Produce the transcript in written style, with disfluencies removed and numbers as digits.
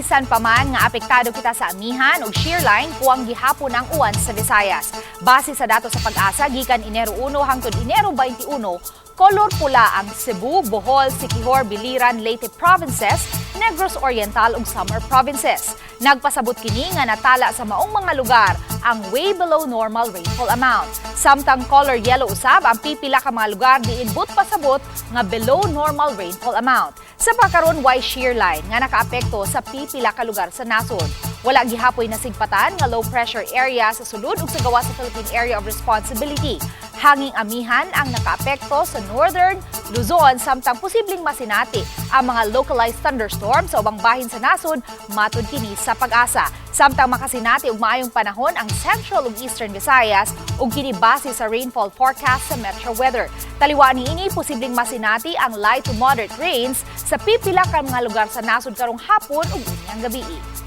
Bisan pa man nga apektado kita sa amihan ug shear line, kuwang gihapon ang uwan sa Visayas. Base sa datos sa PAGASA gikan Enero 1 hangtod Enero 21, kolor pula ang Cebu, Bohol, Siquijor, Biliran, Leyte provinces, Negros Oriental ug Samar provinces. Nagpasabot kini nga natala sa maong mga lugar ang way below normal rainfall amount. Samtang color yellow usab ang pipila ka mga lugar diin but pasabot nga below normal rainfall amount. Sa pagkaron, way shear line nga nakaapekto sa pipila ka lugar sa nasod. Wala gihapoy nasigpatan nga low pressure area sa sulod ug sa gawas sa Philippine Area of Responsibility. Hanging amihan ang nakaapekto sa Northern Luzon, samtang posibleng masinati ang mga localized thunderstorms sa ubang bahin sa nasod, matud kini sa PAGASA. Samtang makasinati og maayong panahon ang Central ug Eastern Visayas ug kini base sa rainfall forecast sa Metro Weather. Taliwa niini, posibleng masinati ang light to moderate rains sa pipila ka mga lugar sa nasod karong hapon ug unyang gabii.